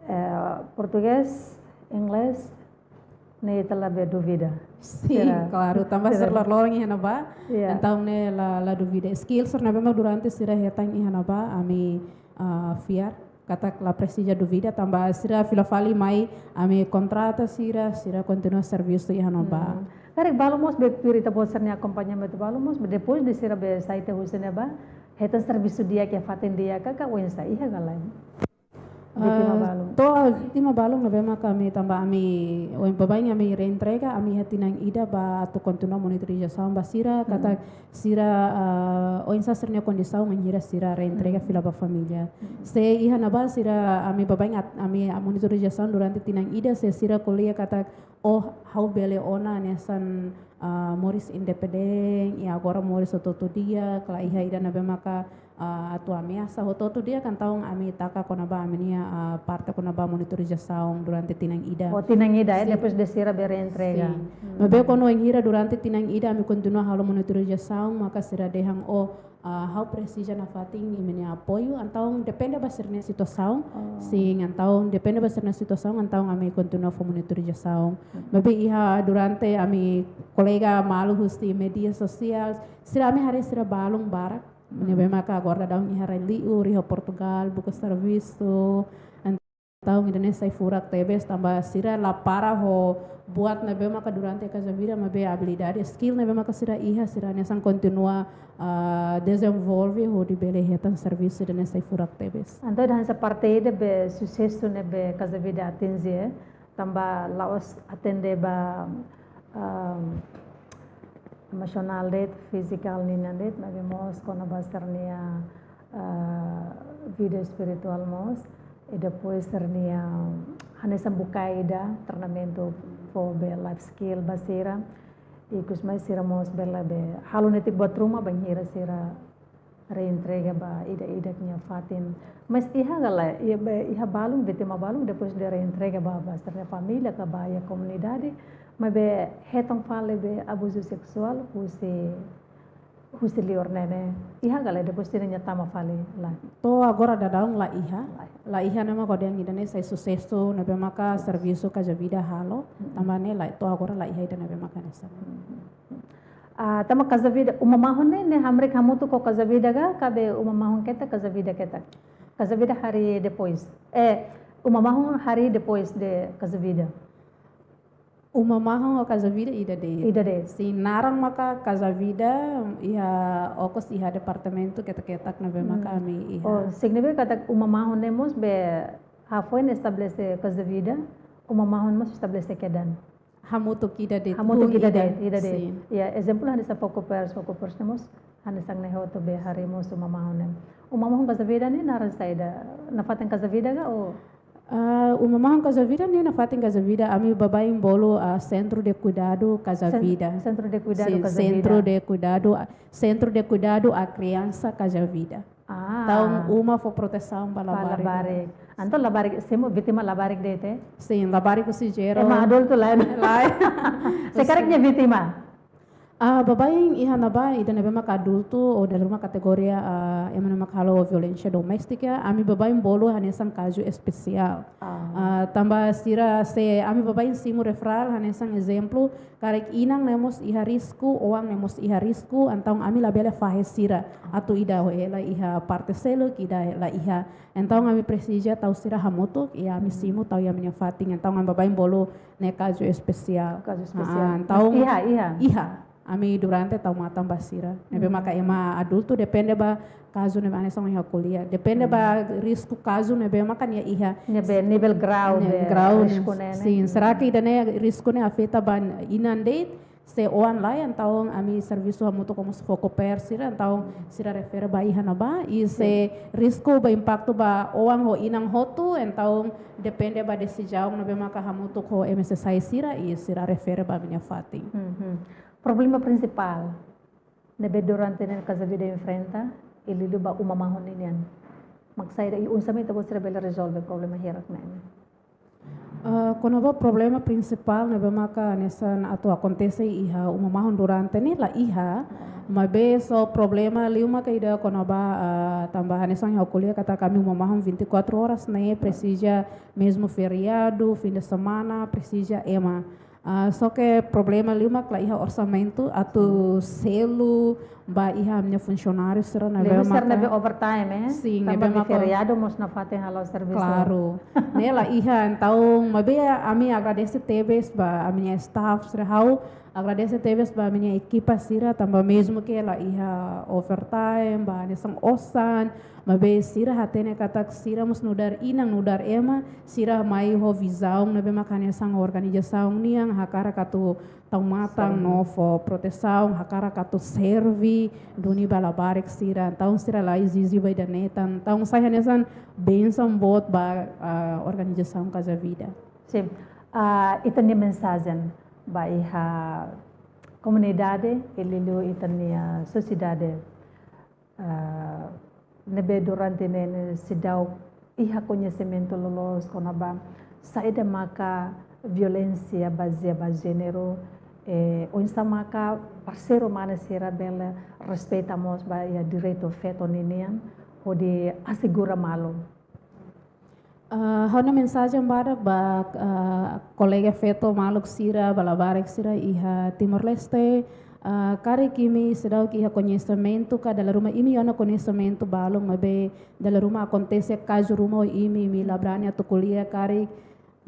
eh, portugés, inglés, ne'e ita labele duvida. Sin, Sira, klaru, tanba sira sira loroloron iha ne'ebá, Iya. entaun ne'e la, la duvida. Skill sira ne'ebé mak durante sira hetan iha ne'ebá, ami, ah, fiar. katak la presiza dúvida, tanba sira fila fali mai ami kontrata sira, sira kontinua servisu iha ne'ebá. Hmm. Karik balu mós be tuir ita-boot sira-nia akompañamentu balu mós, depois de sira be sai tiha husi ne'ebá, hetan servisu di'ak iha fatin di'ak ka, ka oinsá, iha ka lae? Vítima Ah, balun. To'o vítima balun ne'ebé maka ami tanba ami, oin baibain ami reentrega, ami iha tinan ida ba atu kontinua monitorizasaun ba sira, Hmm. katak sira, ah, oinsá sira-nia kondisaun, bainhira sira reentrega Hmm. fila ba família. Hmm. Se iha ne'ebá sira, ami baibain at-, ami monitorizasaun durante tinan ida, se sira ko'alia katak, oh, ha'u bele ona hanesan, ah, moris independente, i agora moris hotu-hotu di'ak, ka lae iha ida ne'ebé maka, ah, atu ameasa hotu-hotu di'ak, entaun ami taka kona-ba ami-nia, ah, parte kona-ba monitorizasaun durante tinan ida. Oh, tinan ida, eh, Sin. Depois de sira be reentrega. Sin. Hmm. Maibé kuandu bainhira durante tinan ida ami kontinua halo monitorizasaun, maka sira dehan, oh, ah, ha'u presiza nafatin imi-nia apoiu, entaun depende ba sira-nia situasaun. Oh. Sin, entaun depende ba sira-nia situasaun, entaun ami kontinua fó monitorizasaun. Hmm. Maibé iha durante ami kolega malu husi média sosiál, sira ami haree sira balun barak. Hmm. Ne'ebé maka agora daudaun iha rai li'ur, iha Portugal, buka servisu. Entaun ida-ne'e sai furak tebes, tanba sira la para ho buat ne'ebé maka durante Casa Vida, maibé abilidade, skill ne'ebé maka sira iha, sira hanesan kontinua, ah, dezenvolve hodi bele hetan servisu, ida-ne'e sai furak tebes. Entaun hanesan parte ida be susesu ne'ebé Casa Vida atinje, eh, tanba la'ós atende ba, ah, emosionál de'it, fizikál nian de'it, maibé mós kona-ba sira-nia, ah, vida espirituál mós, i depois sira-nia hanesan buka ida treinamentu fó be life skill ba sira, i ikus mai sira mós bele be halo netik buat ruma bainhira sira reentrega ba ida-idak nia fatin. Mas iha ka lae, iha be, iha balun, vítima balun, depois de reentrega ba, ba sira-nia família, ka ba iha komunidade, maibé hetan fali be abuzu seksuál, husi, husi liur ne'e ne'e. Iha ka lae, depois sira-nia tama fali lae? To'o agora daudaun la iha. La iha. La iha ne'e maka hodi ida-ne'e sai susesu, ne'ebé maka servisu Casa Vida halo, Hmm. tanba ne'e la, to'o agora la iha ida ne'ebé maka hanesan. Hmm. Ah, tanba Casa Vida, Uma Mahon ne'e, ne'e hamriik hamutuk ho Casa Vida ka, ka be Uma Mahon ketak, Casa Vida ketak? Casa Vida harii depois. Eh, Uma Mahon harii depois de Casa Vida. Uma Mahon ho Casa Vida ida de'it. Ida de'it. Sin, naran maka Casa Vida, iha okos iha departamentu ketak-ketak ne'ebé maka Hmm. ami iha. Oh, signifika katak Uma Mahon ne'e mós be hafoin estabelese Casa Vida, Uma Mahon mós estabelese kedan. Hamutuk ida de'it, Hamutuk hun ida ida. de'it, ida de'it. Sin. Ya, ezemplu hanesan Fokupers, Fokupers ne'e mós hanesan ne'e hotu be harii mós Uma Mahon ne'e. Uma Mahon Casa Vida ne'e naran saida? Nafatin Casa Vida ka, oh? Ah, Uma Mahon Casa Vida ne'e nafatin Casa Vida, ami baibain bolu, ah, Centro de Cuidado Casa Sen-, Vida. Centro de Cuidado Sin, Casa Centro Vida. de Cuidado, ah, Centro de Cuidado à Criança Casa Vida. Ah. Entaun, uma fó protesaun ba Ba labarik. labarik. Entaun labarik, simu vítima labarik de'it, eh? Sin, labarik husi zero. Ema adultu lain. Lain. Se karik nia vítima? Ah, baibain iha ne'ebá, ida ne'ebé maka adultu, ou dala ruma kategoria, ah, ema ne'ebé maka halo violénsia doméstika, ami baibain bolu hanesan kazu espesiál. Ah. Ah, tanba sira se ami baibain simu referral, hanesan ezemplu, karik inan ne'e mós iha risku, oan ne'e mós iha risku, entaun ami labele fahe sira atu ida ho hela iha parte seluk, ida la iha. Entaun ami presiza tau sira hamutuk, i ami Hmm. simu tau iha ami-nia fatin. Entaun ami baibain bolu ne'e kazu espesiál. Kazu Ah, espesiál. entaun Iha, iha. iha. Ami durante tau matan ba sira. Ne'ebé Hmm. maka ema adultu depende ba kazu ne'ebé hanesan ohin ha'u ko'alia. Depende Hmm. ba risku kazu ne'ebé maka nia iha. Ne'ebé nivel grau Ne'e, be grau ne'e, risku ne'e, ne'e. sin. Hmm. Será que ida-ne'e risku ne'e afeta ba inan de'it? Se oan lae, entaun ami servisu hamutuk ho mós Fokupers sira, entaun sira refere ba iha ne'ebá, i se Sin. risku ba impaktu ba oan ho inan hotu, entaun depende ba desizaun ne'ebé maka hamutuk ho M S S I sira, i sira refere ba ami-nia fatin. Mhm. Problema prinsipál ne'ebé durante ne'e Casa Vida enfrenta, i liuliu ba Uma Mahon ninian. Mak saida i oinsá mak ita-boot sira bele rezolve problema hirak ne'e? Ah, kona-ba problema prinsipál ne'ebé maka hanesan atu akontese iha Uma Mahon durante ne'e la iha, maibé só problema liu maka ida kona-ba, ah, tanba hanesan ha'u ko'alia katak ami Uma Mahon vinte e quatro horas ne'e presiza mezmu feriadu, fim de semana, presiza ema. Ah, só ke problema liu mak la iha orsamentu atu selu ba iha ami-nia funsionáriu sira ne'ebé maka, ne'ebé overtime, eh? Sin, tanba ne'ebé maka feriadu mós nafatin halo servisu. Klaru. Ne'e la iha, entaun maibé ami agradese tebes ba ami-nia staff sira, ha'u agradese tebes ba ami-nia ekipa sira, tanba mezmu ke la iha overtime ba hanesan osan, maibé sira hatene katak sira mós nu'udar inan, nu'udar ema, sira mai ho vizaun ne'ebé maka hanesan organizasaun nian hakarak atu tau matan no fó protesaun, hakarak atu serve duni ba labarik sira. Entaun sira la ezije ba ida-ne'e tan. Entaun sai hanesan bensaun boot ba, ah, organizasaun Casa Vida. Sin. Ah, ita-nia mensajen ba iha komunidade, liuliu ita-nia sosiedade, ah, ne'ebé durante ne'e seidauk iha koñesimentu loloos kona-ba saida maka violénsia bazeia ba jéneru, eh, oinsá maka parseiru mane sira bele respeita mós ba iha direitu feto ninian, hodi asegura malu. Ah, ha'u-nia mensajen badak ba, ah, kolega feto maluk sira, ba labarik sira iha Timor-Leste, ah, karik imi seidauk iha koñesimentu ka dala ruma imi iha ona koñesimentu balun, maibé dala ruma akontese kazu ruma ho imi, imi la brani atu ko'alia karik,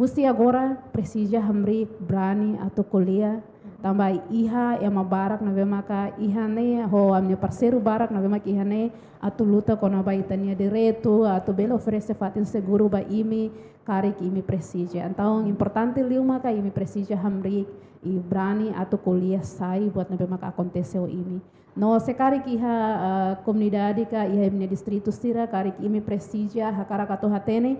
husi agora presiza hamriik brani atu ko'alia, tanba iha ema barak ne'ebé maka iha ne'e, ho ami-nia parseiru barak ne'ebé maka iha ne'e, atu luta kona-ba ita-nia direitu, atu bele oferese fatin seguru ba imi, karik imi presiza. Entaun, importante liu maka imi presiza hamriik, i brani atu ko'alia sai buat ne'ebé maka akontese ho imi. No se karik iha, ah, komunidade ka iha imi-nia distritu sira, karik imi presiza, hakarak atu hatene,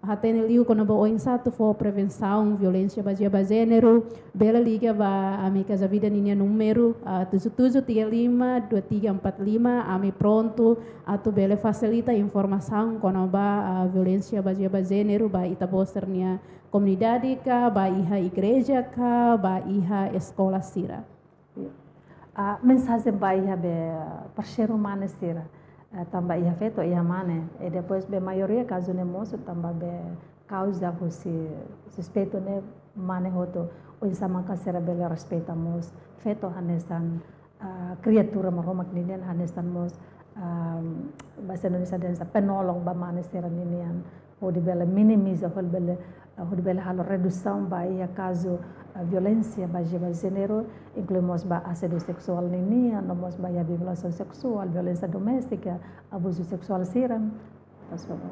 hatene liu kona-ba oinsá atu fó prevensaun violénsia bazeia ba jéneru, bele liga ba ami Casa Vida ninia númeru, ah, tujuh tujuh tiga lima dua tiga empat lima, ami prontu atu bele fasilita informasaun kona-ba, ah, violénsia bazeia ba jéneru, ba ita-boot sira-nia komunidade ka, ba iha igreja ka, ba iha eskola sira. Ah, mensajen ba iha be parseiru mane sira, eh, tanba iha feto, iha mane, i depois be maioria kazu ne'e mosu tanba be kauza husi suspeitu ne'e mane hotu, oinsá maka sira bele respeita mós feto hanesan, ah, kriatura Maromak ninian, hanesan mós, ah, bahasa Indonesia dehan sá, penolong ba mane sira ninian, hodi bele minimiza, hodi bele, ah, hodi bele halo redusaun ba iha kazu, ah, violénsia bazeia ba jéneru, inklui mós ba asédiu seksuál ninian, no mós ba iha violasaun seksuál, violénsia doméstika, abuzu seksuál sira. Faz favor.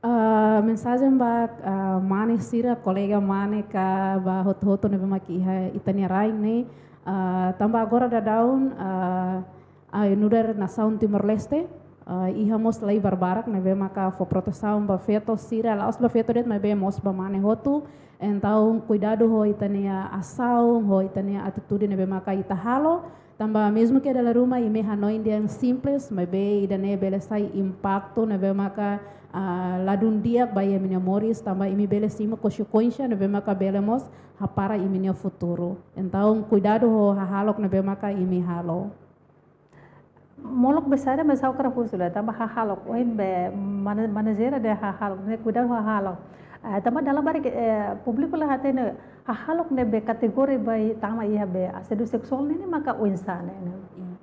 Ah, mensajen ba, ah, mane sira, kolega mane ka, ba hotu-hotu ne'ebé maka iha ita-nia rain ne'e, ah, tanba agora daudaun, ah, ah, nu'udar nasaun Timor-Leste, ah, iha mós lei barbarak ne'ebé maka fó protesaun ba feto sira, la'ós ba feto de'it, maibé mós ba mane hotu. Entaun, kuidadu ho ita-nia asaun, ho ita-nia atitude ne'ebé maka ita halo, tanba mezmu ke dala ruma imi hanoin dehan simples, maibé ida-ne'e bele sai impaktu ne'ebé maka, ah, ladún di'ak ba imi-nia moris, tanba imi bele simu konsekuénsia ne'ebé maka bele mós hapara imi-nia futuru. Entaun, kuidadu ho hahalok ne'ebé maka imi halo. Molok besar, mas ha'u hakarak husu lai, tanba hahalok, ohin be mana, mana jera de hahalok, ne'e kuidadu hahalok. Eh, tanba dala barik, eh, públiku la hatene hahalok ne'ebé kategoria ba tama iha be asédiu seksuál ne'e, ne'e maka oinsá ne'e, ne'e. Iya.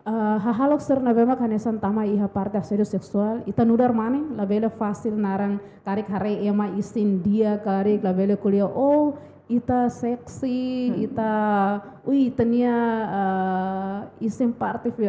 Eh, hahalok sira ne'ebé maka hanesan tama iha parte asédiu seksuál, ita nu'udar mane, labele fasil naran karik haree ema isin di'ak karik, labele ko'alia, oh, ita seksi, ita, ui, ita-nia, eh, isin parte, eh,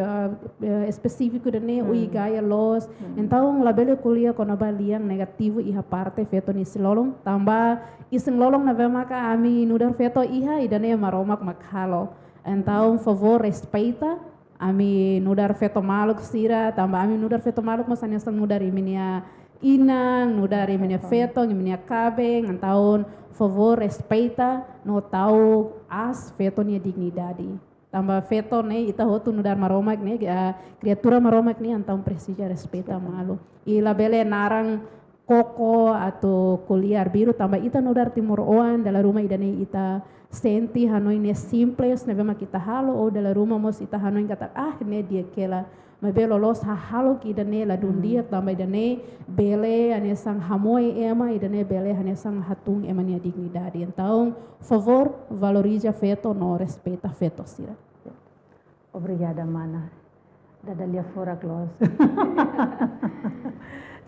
eh, espesífiku ida-ne'e, ui, gaya loos. Entaun, labele ko'alia kona-ba lian negativu iha parte feto nia isin-lolon, tanba isin-lolon ne'ebé maka ami nu'udar feto iha, ida-ne'e Maromak mak halo. Entaun, favór respeita ami nu'udar feto maluk sira, tanba ami nu'udar feto maluk mós hanesan nu'udar imi-nia inan, nu'udar imi-nia feton, imi-nia kaben, entaun favór respeita no tau aas feto nia dignidade. Tanba feto ne'e ita hotu nu'udar Maromak ne'e, ah, kriatura Maromak ne'e, entaun presiza respeita malu. I labele naran koko atu ko'alia arbiru, tanba ita nu'udar timoroan, dala ruma ida-ne'e ita sente hanoin ne'e simples, ne'ebé mak ita halo, ou dala ruma mós ita hanoin katak, ah, ne'e di'ak hela. Maibé loloos hahalok ida-ne'e ladún di'ak, tanba ida-ne'e bele hanesan hamoe ema, ida-ne'e bele hanesan hatún ema nia dignidade. Entaun, favór, valoriza feto no respeita feto sira. Obrigada, mana. Dada lia furak loos.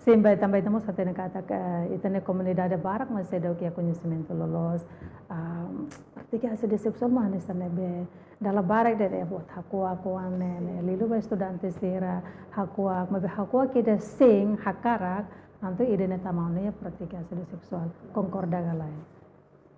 Sin, baik, tanba ita mós hatene katak, eh, ita-nia komunidade barak mak seidauk iha koñesimentu loloos. Ah, pratika assédio seksuál mak hanesan ne'ebé dala barak ida-ne'e buat hakuak, hakuak ne'e, ne'e. Liuliu ba estudante sira hakuak, maibé hakuak ida sein hakarak, entaun ida-ne'e tama ona iha pratika assédio seksuál. Konkorda ka lae?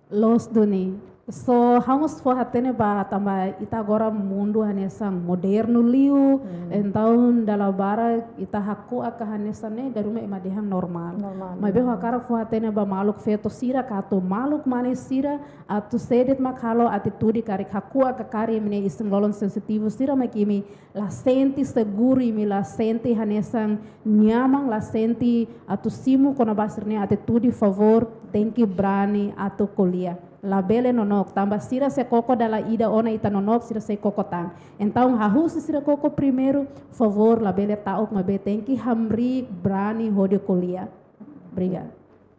Loos duni. So, ha'u mós fó hatene ba tanba ita agora mundu hanesan modernu liu, entaun dala barak ita hakuak ka hanesan ne'e, dala ruma ema dehan normál. Normál. Maibé ha'u hakarak fó hatene ba maluk feto sira ka atu maluk mane sira, atu sé de'it mak halo atitude karik hakuak ka karik imi-nia isin-lolon sensitivu sira mak imi la sente seguru, imi la sente hanesan nyaman, la sente atu simu kona-ba sira-nia atitude, favór, tenke brani atu ko'alia. Labele nonook, tanba sira sei koko dala ida ona ita nonook, sira sei koko tan. Entaun, hahú husi sira koko primeiru, favór, labele ta'uk, maibé tenke hamriik, brani hodi ko'alia. Obrigada.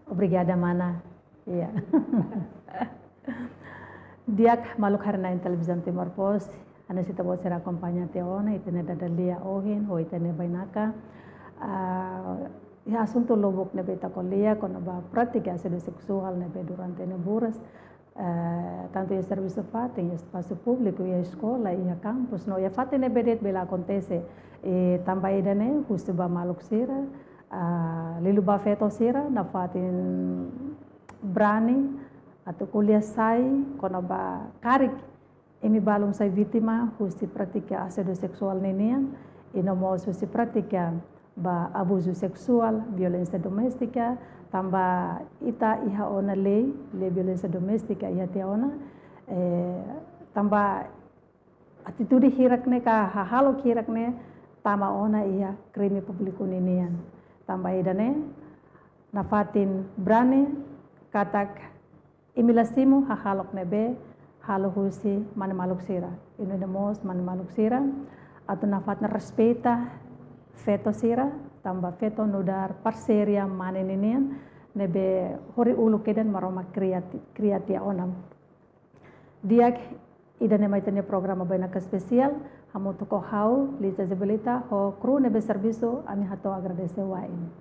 Obrigada, mana. Iya. Di'ak, maluk haree-na'in Televizaun Timor Post, hanesan ita-boot sira akompaña tiha ona, ita-nia dada lia ohin, ho ita-nia bainaka. Ah, iha asuntu lubuk ne'ebé ita ko'alia, kona-ba pratika assédio seksuál ne'ebé durante ne'e buras, eh, tantu iha servisu fatin, iha espasu públiku, iha eskola, iha kampus, no iha fatin ne'ebé de'it bele akontese. I tanba ida-ne'e, husu ba maluk sira, ah, liuliu ba feto sira, nafatin brani atu ko'alia sai kona-ba karik imi balun sai vítima husi pratika assédio seksuál ninian, i no mós husi pratika ba abuzu seksuál, violénsia doméstika, tanba ita iha ona lei, lei violénsia doméstika iha tiha ona, eh, tanba atitude hirak ne'e ka hahalok hirak ne'e tama ona iha krime públiku ninian. Tanba ida-ne'e, nafatin brani katak imi la simu hahalok ne'ebé halo husi mane maluk sira. I nune'e mós mane maluk sira atu nafatin respeita feto sira, tanba feto nu'udar parseria mane ninian ne'ebé hori uluk kedan Maromak kria ti-, kria tiha ona. Di'ak, ida-ne'e mak ita-nia programa Bainaka Espesiál, hamutuk ho ha'u, Liza Zebelita, ho kru ne'ebé servisu, ami hato'o agradese wa'in.